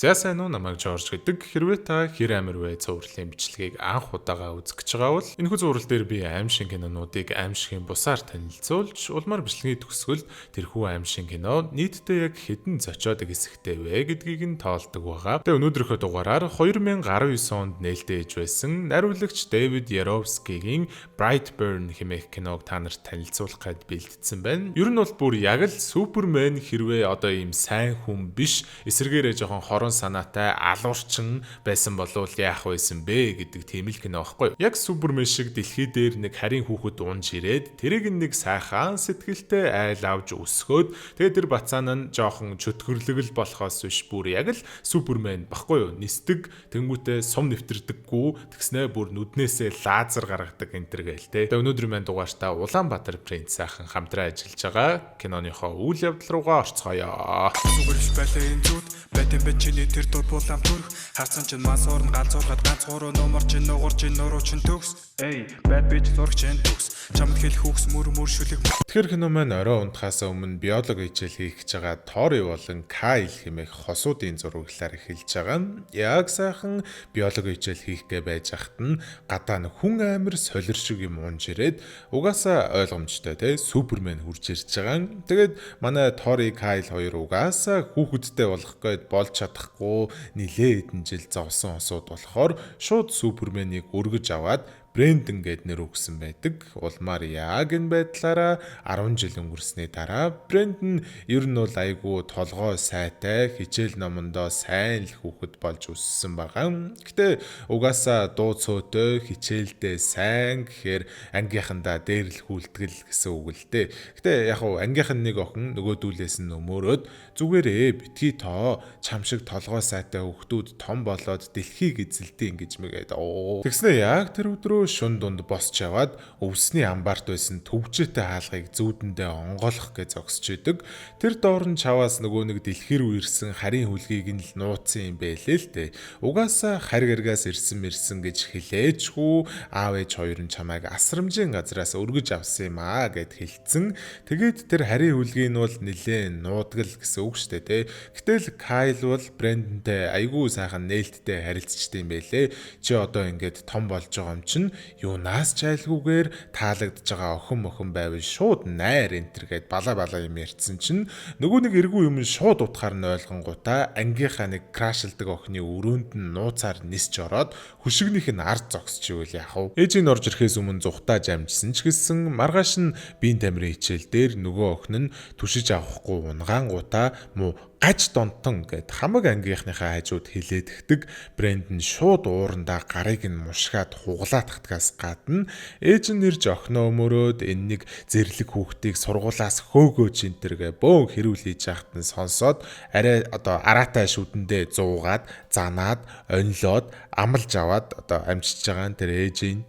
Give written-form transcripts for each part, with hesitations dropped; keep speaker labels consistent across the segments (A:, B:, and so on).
A: За, сайн уу, намайг Жорж гэдэг. Хэрвээ та "Хэр амар вэ" цувралын бичлэгийг анх удаага үзэх гэж байгаа бол энэхүү цуврал дээр би аймшгийн кинонуудыг аймшгийн бусаар танилцуулж, улмаар бичлэгийн төгсгөлд тэрхүү аймшгийн кино нийтдээ яг хэдэн зочоодог хэсэгтэй вэ гэдгийг нь тоолдог байгаа. Тэгээ өнөөдрийнхөө дугаараар 2019 онд нээлттэй хийж байсан найруулагч Дэвид Яровскигийн Brightburn хэмээх киног та нарт танилцуулах гээд бэлтгэсэн байна. Ер нь бол бүр яг л Супермен хэрвээ одоо ийм сайн хүн биш, эсрэгээрээ жоохон хорон санаатай алуурчин байсан болвол яах байсан бэ гэдэг тийм л кино байхгүй юу? Яг Супермен шиг дэлхий дээр нэг харийн хүүхэд унж ирээд, тэрийг нэг сайхан сэтгэлтэй айл авч өсгөөд, тэгээд тэр бацаан нь жоохон чөтгөрлөг л болохоос биш, бүр яг л Супермен баггүй юу? Нисдэг, тэнгүүтээ сум нэвтэрдэггүй, тэгснээ бүр нүднээсээ лазер гаргадаг энэ төр гээл те. Тэгээд өнөөдрийн маань дугаартаа Улаанбаатар Принц сайхан хамтран ажиллаж байгаа киноныхоо үйл явдал руугаа орцгоё.
B: Зүгээр биш байлаа энэ зүуд байт юм бэ, чиний тэр дур булаам төрх харсан чинь мансуурн галзуурхад ганц гурав нумар чинь нугар чинь нуруу чинь төгс. Эй, bad bitch, зураг чинь төгс, чамд хэлэх үгс мөр мөр шүлэг.
A: Тэгэхээр кино маань орой унтахаас өмнө биологи хичээл хийх гэж байгаа Тори болон Кайл хэмээх хосуудын зураглалаар эхэлж байгаа нь яг сайхан биологи хичээл хийх гээ байж хахад нь гадаа нь хүн амар солир шиг юм унж ирээд, угаасаа ойлгомжтой те, Супермен хурж ирж байгаа нь. Тэгээд манай Тори, Кайл хоёр угаасаа хүүхэдтэй болох гээд болж чадахгүй нилээ хэдэн жил зовсон хосууд болохоор шууд Суперменийг өргөж аваад Брэндон гэд нэр өгсөн байдаг. Улмаар яг энэ байдлаараа 10 жил өнгөрсний дараа Брэндон ер нь бол айгүй толгой сайтай, хичээл номондоо сайн л хүүхэд болж өссөн байгаа. Гэтэ угаасаа дуу цөөтэй, хичээлдээ сайн гэхээр ангийнхандаа дээрлэхүүлтгэл гэсэн үг л дээ. Гэтэ яг уу ангийнх нь нэг охин нөгөөдүүлээс нь өмөөрөөд "Зүгээрээ, битгий тоо, чам шиг толгой сайтай хүүхдүүд том болоод дэлхийг эзэлдэг" гэж мэгээд. Тэгснэ яг тэр өдрөө шөнө дунд босч яваад өвсний амбаарт байсан төвжээтэй хаалгыг зүүдэндээ онгойлгох гэж зогсож идэг. Тэр доор нь чаваас нөгөө нэг дэлхий рүү ирсэн харийн хүлгийг нь л нууцсан юм бэлээ л дээ. Угаасаа харь гаргаас ирсэн мэрсэн гэж хэлээчгүй, аав ээж хоёр нь чамайг асрамжийн газраас өргөж авсан юм аа гэд хэлцэн. Тэгээд тэр харийн хүлгийг нь бол нилээн нуудгал гэсэн үг штэ тэ. Гэтэл Кайл бол Брэндонтэй айгүй сайхан нээлттэй харилцчихдээ юм бэлээ. Чи одоо ингээд том болж байгаа юм чинь юунаас ч айлгүйгээр таалагдж байгаа охин охин байвал шууд найр энтер гэд бала бала юм ярьсан чинь нөгөө нэг эргүү юм шууд утгаар нь ойлгонгуудаа ангийнхаа нэг crush лдаг охины өрөөнд нь нууцаар нисч ороод хөшигнийх нь ард зогсож ивэл яах вэ? Ээжийг орж ирэхээс өмнө зугтааж амжсан ч гэсэн маргааш нь биеийн тамирын хичээл дээр нөгөө охин нь түшиж авахгүй унгаангуудаа муу гаж донтон гэд хамаг ангийнхныхаа хажууд хилээд өгдөг. Брэндон шууд уурандаа гарыг нь мушгаад хуглаатахдагаас гадна ээж нь ирж охиноо өмөрөөд, энэ нэг зэрлэг хүүхдийг сургуулаас хөөгөөч энтергээ бөөн хэрүүл хийж яхад нь сонсоод арай одоо араатай шүдэндээ зуугаад, занаад, онилоод, амлж аваад одоо амжиж байгаа нь тэр ээжийн.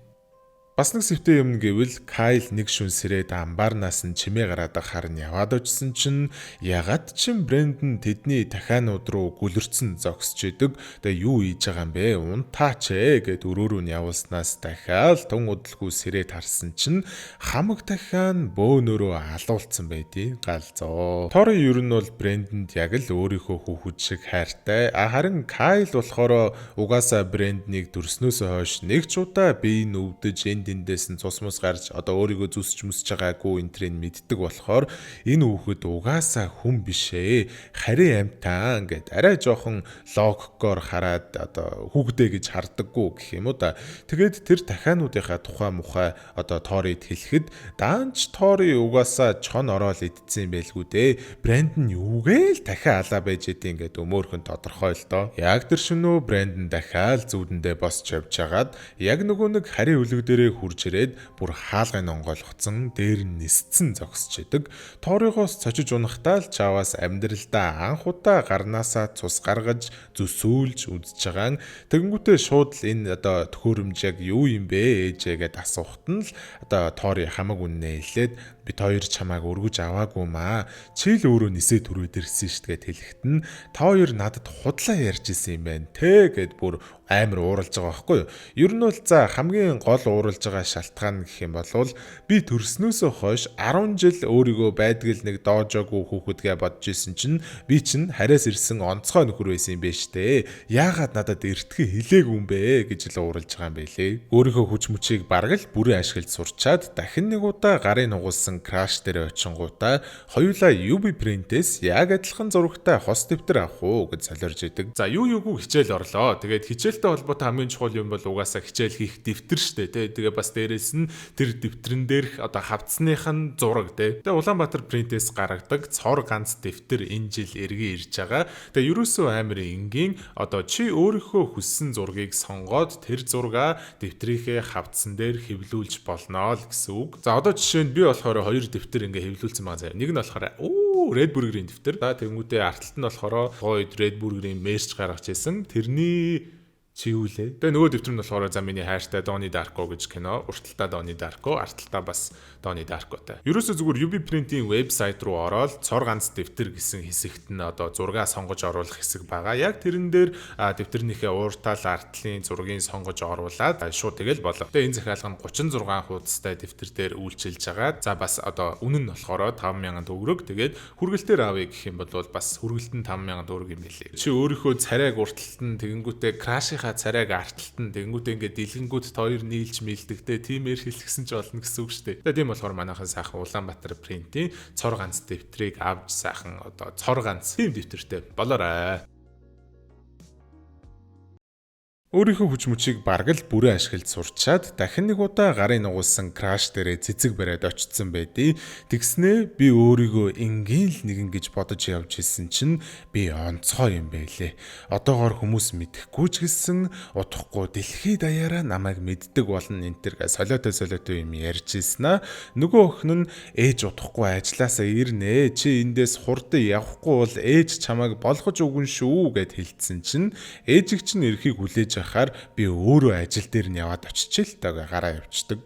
A: Бас нэг сэвтэй юм гэвэл Кайл нэг шүн сэрээд амбарнаас нь чимээ гараад харна яваад очисон чинь ягаад чин Брэндон тэдний дахианууд руу гүлэрцэн зогсож идэг. Тэгээ юу хийж байгаа юм бэ? Унтаач ээ гэд өрөө рүү нь явуулснаас дахиад тун удалгүй сэрээд харсан чинь хамаг дахиа нь бөөнөрөө алуулсан байдیں۔ Галзуу. Тори ер нь бол Брэндонд яг л өөрийнхөө хүүхэд шиг хайртай. А харин Кайл болохоор угаасаа Брэнднийг төрснөөсөө хойш нэг ч удаа бие нүвдэж, энэ тэндээс нь цус мус гарч одоо өөрийгөө зүсч мүсэж байгаагүй энтрийг мэддэг болохоор энэ хүүхэд угаасаа хүн биш ээ. Харин амьтан гэд арай жоохон логикоор хараад одоо хүүхдээ гэж хардаггүй гэх юм уу да. Тэгээд тэр дахиануудынхаа тухай мухай одоо Торид хэлэхэд даанч Тори угаасаа чон ороод идсэн юм байлгүй дээ. Брэндон юугээл дахиад алаа байж идэв ингээд өмөөрхөн тодорхой л доо. Яг тэр шөнөө Брэндон дахиад зүүдэндээ босч явж хагаад яг нөгөө нэг харийн үлэг дээрээ хурж ирээд бүр хаалгыг онгойлгоцсон, дээр нь нисцэн зогсож идэг. Торигоос цочиж унахтаа л чаваас амьдралдаа анх удаа гарнаасаа цус гаргаж зүсүүлж үзэж байгаа. Тэгэнгүүтээ шууд л энэ одоо төхөөрөмж яг юу юм бэ ээжээ гэд асуухт нь л одоо Тори хамаг үннээ хэлээд, "Бид хоёр чамайг өргөж аваагүй маа. Чи л өөрөө нисээ түрүүд ирсэн шүү дээ" гэд хэлэхэд нь "Та хоёр надад худлаа ярьж исэн юм байна те" гэд бүр Амар ууралж байгаа байхгүй юу? Ер нь бол за хамгийн гол ууралж байгаа шалтгаан гэх юм бол би төрснөөсөө хойш 10 жил өөрийгөө байдаг л нэг доожоогүй хүүхэдгээ бодож исэн чинь би чинь хариас ирсэн онцгой нөхөр байсан юм бэ штэ. Яагаад надад эртхэн хэлээгүй юм бэ гэж л ууралж байгаа юм бэлээ. Өөрийнхөө хүч мөчийг бараг л бүрэн ашиглаж сурчаад дахин нэг удаа гарын нугуулсан crush дээр очингуудаа хоёулаа UB Print-ээс яг адилхан зурагтай хос дэвтэр авах уу гэж солиорж идэг. За юу юугүй хичээл орлоо. Тэгээд хичээлтэй холбоотой хамгийн чухал юм бол угаасаа хичээл хийх дэвтэр штэ тий. Тэгээ бас дээрэс нь тэр дэвтрэн дээрх одоо хавцсных нь зураг тий. Тэгээ Улаанбаатар Print-ээс гаргадаг цор ганц дэвтэр энэ жил эргэн ирж байгаа. Тэгээ ерөөсөө амар энгийн одоо чи өөрийнхөө хүссэн зургийг сонгоод тэр зургаа дэвтрийнхээ хавцсан дээр хэвлүүлж болно л гэсэн үг. За одоо жишээ нь би болохоор хоёр дэвтэр ингээ хэвлүүлсэн байгаа заяа. Нэг нь болохоор Red Burger-ийн дэвтэр. За тэгэнгүүтээ арталт нь болохоор гойд Red Burger-ийн мерч гаргаж ирсэн. Тэрний чи юу лээ. Тэгээ нөгөө дэвтэр нь болохоор за миний хайртай Donnie Darko гэж кино, урталтаа Donnie Darko, арталтаа бас Donnie Darko-тай. Ерөөсөө зүгээр UB Print-ийн вебсайт руу ороод цор ганц дэвтэр гэсэн хэсэгт нь одоо зургаа сонгож оруулах хэсэг байгаа. Яг тэрэн дээр дэвтэрнийхээ ууртал артлын зургийг сонгож оруулаад шууд тэгэл болоо. Тэгээ энэ захиалга нь 36 хуудастай дэвтэр дээр үйлчилж байгаа. За бас одоо үнэ нь болохоор 5000 төгрөг. Тэгээд хүргэлтээр авъя гэх юм бол бас хүргэлт нь 5000 төгрөг юм билээ. Чи өөрийнхөө царайг урталт нь тэгэнгүүтээ крашийн царайг арталт нь тэгэнгүүтээ ингээд дэлгэнгүүт хоёр нийлж мэлдэгтэй тиймэр хэлчихсэн ч болно гэсэн үг шүү дээ. Тэгээ тийм болохоор манайхан сайхан Улаанбаатар Print-ийн цор ганц дэвтрийг авч сайхан одоо цор ганц тийм дэвтэртэй болоорой. Өөрийнхөө хүч мөчийг бараг л бүрэн ашиглаж сурчаад дахин нэг удаа гарын нугуулсан crush дээрээ цэцэг бариад очсон байдий. Тэгснээ би өөрийгөө энгийн л нэгэн гэж бодож явж исэн чинь би онцгой юм байлээ. Одоогоор хүмүүс мэдэхгүй ч гэсэн удахгүй дэлхийд даяараа намайг мэддэг болно энэ төр солиотой солиотой юм ярьж ирсэн аа. Нөгөө охин нь ээж удахгүй ажилласаа ирнэ. Чи эндээс хурдан явахгүй бол ээж чамайг болгож өгнө шүү гэд хэлсэн чинь ээжиг чинь эрхийг хүлээж байхаар би өөрөө ажил дээр нь яваад очиж л таа гараа явчихдаг.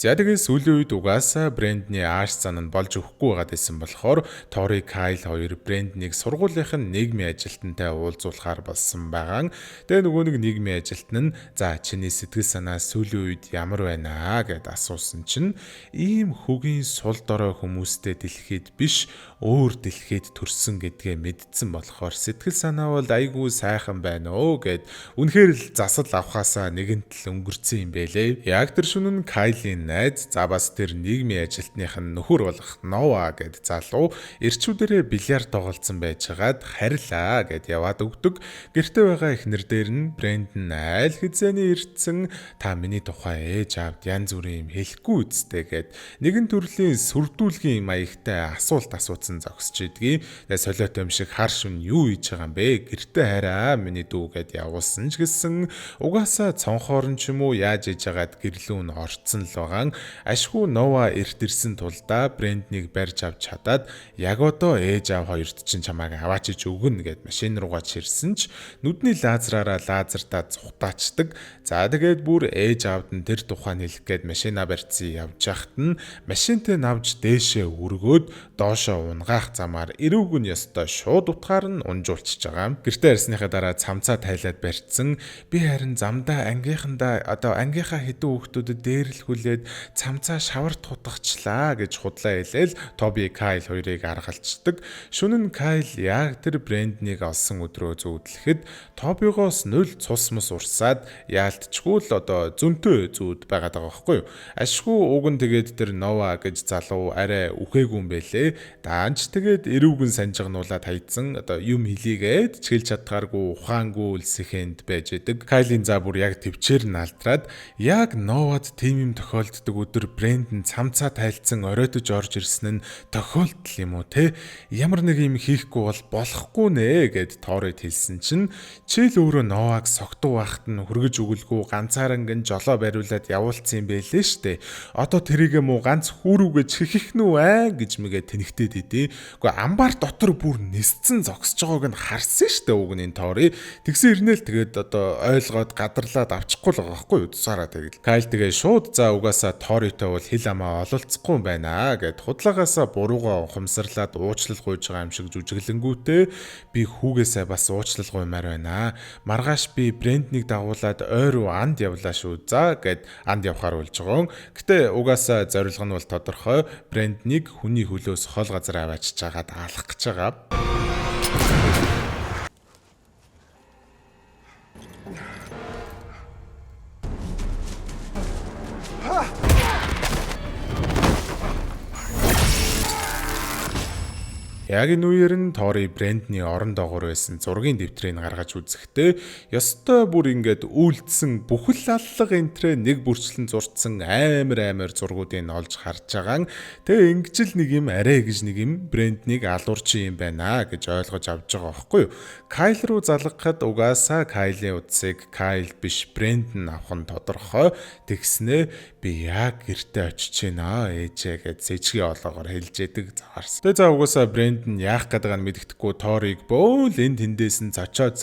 A: За тэгээ сүүлийн үед угаасаа Брэндний ааш зан нь болж өгөхгүй байгаад байсан болохоор Тори Кайл хоёр Брэнднийг сургуулийнх нь нийгмийн ажилтнтай уулзуулахаар болсон байгаа. Тэгээ нөгөө нэг нийгмийн ажилтан нь за чиний сэтгэл санаа сүүлийн үед ямар байна гэд асуусан чинь ийм хөгийн сул дорой хүмүүстэй дэлхийд биш өөр дэлхийд төрсөн гэдгээ мэдсэн болохоор сэтгэл санаа бол айгүй сайхан байна өө гэд үнэхээр л засал авахаасаа нэгэнт л өнгөрцөн юм бэлээ. Яг тэр шөнө нь Кайлийн найз за бас тэр нийгмийн ажилтных нь нөхөр болох Нова гэд залуу эрчүүдэрээ бильярд тоглолцсон байжгаад харилаа гэд яваад өгдөг. Гэрте байгаа эхнэр дээр нь Брэндон айл хизээний ирдсэн та миний тухай ээж аавд янз бүрийн юм хэлэхгүй үсттэй гэд нэгэн төрлийн сүрдүүлгийн маягтай асуулт асууцсан зогсож идгийг. Тэгээ солиотой юм шиг хар шүн юу хийж байгаа юм бэ? Гэрте хараа миний дүү гэд явуулсан ч гэсэн угаасаа цонхоор нь ч юм уу яаж иж хагаад гэрлүүн нь орцсон л байгаа. Ашгүй Нова эрт ирсэн тулдаа Брэнднийг барьж авч чадаад яг одоо ээж аав хоёрт чинь чамайг аваачиж өгнө гэд машин руугаа чирсэн ч нүдний лазераараа лазертаа зүхтаачдаг. За тэгээд бүр ээж аавд нь тэр тухайн хэлэх гээд машина барьцсан явж яхад нь машинтай навж дээшээ өргөөд доошоо унгаах замаар эрүүг нь ёстой шууд утгаар нь унжуулчихж байгаа. Гэртээ ирснийхээ дараа цамцаа тайлаад барьцсан. Би харин замдаа ангийнхандаа одоо ангийнхаа хэдэн хүүхдүүдэд дээрлэхүүлээд цамцаа шавар тутагчлаа гэж худлаа хэлээл Тоби Кайл хоёрыг аргалцдаг. Шөнө нь Кайл яг тэр брэнднийг олсон өдрөө зүүдлэхэд Тобигоос 0 цус мус урсаад яалтчгүй л одоо зөнтөө зүүд байгаад байгаа байхгүй юу. Ашгүй уг нь тэгээд тэр Нова гэж залуу арай үхээгүй юм бэлээ. Даанч тэгээд эрүүгэн санжигнуулаад хайцсан одоо юм хэлийгээд чиглэж чадхааргүй ухаангүй үлсэхэнд байж идэг. Кайлийн заа бүр яг төвчээр нь алдраад яг Новад тийм юм тохиолдож тохиолддог өдөр Брэндон цамцаа тайлцсан оройтож орж ирсэн нь тохиолдол юм уу те? Ямар нэг юм хийхгүй бол болохгүй нэ гэд Торид хэлсэн чинь Чил өөрөө Ноаг согтуу байхад нь хөргөж өгөлгүй ганцааранган жолоо бариулаад явуулсан юм байлээ штэ. Одоо тэрийг муу ганц хүүрүүгээ чихэх нү аа гэж мэгээ тэнэгтээд идэв. Гэхдээ амбар дотор бүр нисцэн зогсож байгааг нь харсан штэ уг нь энэ Тори. Тэгсэн ирнэл тэгээд одоо ойлгоод гадарлаад авчихгүй л байгаа байхгүй юу? Тусаараа тэгэл. Кайл тэгээ шууд за угаасаа Торитой бол хил амаа ололцохгүй юм байна гэд худлагаасаа буруугаа ухамсарлаад уучлал гуйж байгаа юм шиг жүжиглэнгүүтээ би хүүгээсээ бас уучлал гуймаар байна. Маргааш би Брэнднийг дагуулад ой руу анд явлаа шүү. За гэд анд явхаар болж байгаа. Гэтэ угаасаа зорилго нь бол тодорхой. Брэнднийг хүний хөлөөс хол газар аваачиж хагаад алах гэж байгаа. Яг энэ үеэр нь Тори Брэндний орон доогоор байсан зургийн дэвтрийг гаргаж үзэхдээ ёстой бүр ингээд үйлдсэн бүхэл аллага энтрээ нэг бүрчлэн зурцсан амар зургуудыг олж харж байгаа. Тэгээ ингэж л нэг юм арай гэж нэг юм Брэнднийг алуурчин юм байна гэж ойлгож авч байгаа байхгүй юу. Кайл руу залгахад угаасаа Кайлийн утсыг Кайл биш Брэндэн авах нь тодорхой. Тэгснээ би яг гэртээ очиж гинэ ээжээ гэд сэжгийн олоогоор хэлж яадаг заарсан. Тэгээ за угаасаа Брэндэн яах гээд байгааг нь мэддэхгүй Ториг бөөл энэ тэндээс нь цочоод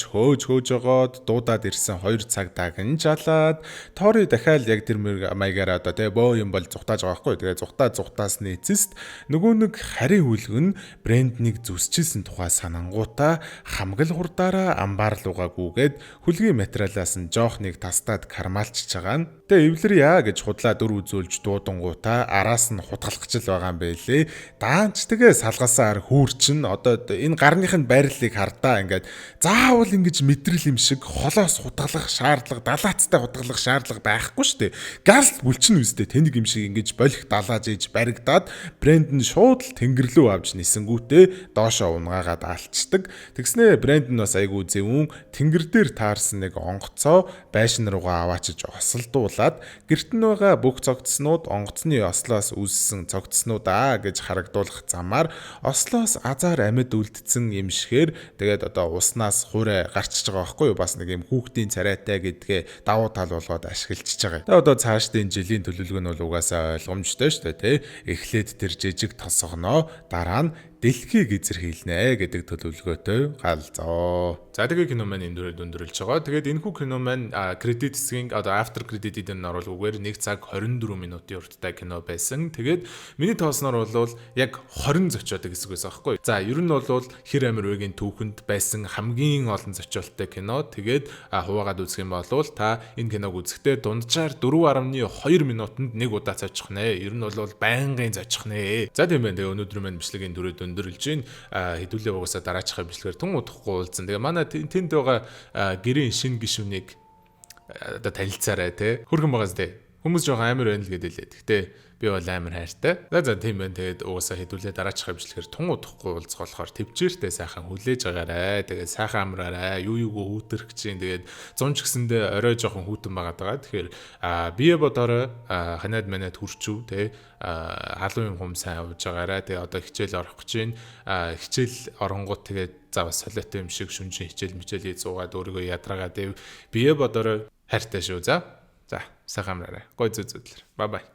A: хөөж жогоод дуудаад ирсэн 2 цаг дагнж алаад Тори дахиад яг тэр маягаар одоо тэгээ бөө юм бол зүхтааж байгаа байхгүй. Тэгээ зүхтаасны эцэст нөгөө нэг харийн хүлэг нь Брэнднийг зүсчилсэн тухай санангуудаа хамгал хурдаараа амбар руугаа гүгээд хүлгийн материалаас нь жоохныг тастаад кармалчж байгаа нь. Тэгээ эвлэрья гэж худлаа дүр үзүүлж дуудангуудаа араас нь хутгалах гэж л байгаа юм байлээ. Даанч тэгээ салгасаар хүүр чинь одоо энэ гарных нь байрлалыг хардаа ингээд заавал ингэж мэдрэл юм шиг холоос хутгалах шаардлага, далаацтай хутгалах шаардлага байхгүй шүү дээ. Гарл бүлчин үстэй тэнэг юм шиг ингэж болох далааж иж баригдаад Брэндон шууд л тэнгэр лүү авч нисэнгүүтээ доошоо унгаагаад алчдаг. Тэгснээ Брэндон бас айгүй зэвүүн тэнгэр дээр таарсан нэг онгоцоо байшин руугаа аваачиж осолдуулаад гэрт нь байгаа бүх цогцснууд онгоцны ослоос үүссэн цогцснууд аа гэж харагдуулах замаар ослоос азар амьд үлдсэн юм шигээр тэгээд одоо уснаас хуурай гарчиж байгаа байхгүй юу, бас нэг юм хүүхдийн царайтай гэдгээ давуу тал болгоод ашиглаж байгаа. Тэгээд одоо цаашдын жилийн төлөвлөгөө нь бол угаасаа ойлгомжтой шүү дээ, тий. Эхлээд тэр жижиг тосгоноо, дараа нь дэлхийг эзэрхийлнэ гэдэг төлөвлөгөөтэй галзоо. За тэгээ кино маань энэ дөрөд өндөрлөж байгаа. Тэгээд энэхүү кино маань кредит хэсгийн одоо after credit-д нь оруулгүйгээр 1 цаг 24 минутын урттай кино байсан. Тэгээд миний тоосноор бол яг 20 зочиодог хэсэг байсан аахгүй. За ер нь бол хэр амир үеийн түүхэнд байсан хамгийн олон зочиолттой кино. Тэгээд хуваагаад үзэх юм бол та энэ киног үзэхдээ дунджаар 4.2 минутанд нэг удаа цочих нэ. Ер нь бол байнгын цочих нэ. За тийм байна. Тэгээ өнөөдөр маань бичлэгийн дөрөд өндөрлөж байна. Хэдүүлээ угаасаа дараачихаа бичлэгээр тун удахгүй уулзсан. Тэгээ манай тэнд байгаа гэрийн шинэ гишүүнийг одоо танилцаарай те. Хөргөн байгаас те. Хүмүүс жоохон амар байна л гэдэг лээ. Гэхдээ би бол амар хайртай. За тийм байна. Тэгээд угаасаа хэдүүлээ дараачихаа бичлэгээр тун удахгүй уулзах болохоор төвчээртэй сайхан хүлээж агаарай. Тэгээд сайхан амраарай. Юу юугүй хүүтэрх чинь. Тэгээд 100 ч гэсэндээ орой жоохон хүүтэн байгаад байгаа. Тэгэхээр бие бодорой ханаад манад хүрчүү те. Халуун юм хум сайн ууж агаарай. Тэгээд одоо хичээл орох гэж байна. Хичээл оронгууд тэгээд за бас солиотой юм шиг шүнжин хичээл мичээл хийцуугаад өөрийгөө ядраагаад бие бодорой хайртай шүү. За. За сайхан амраарай. Гой зүг зүглэр. Бай бай.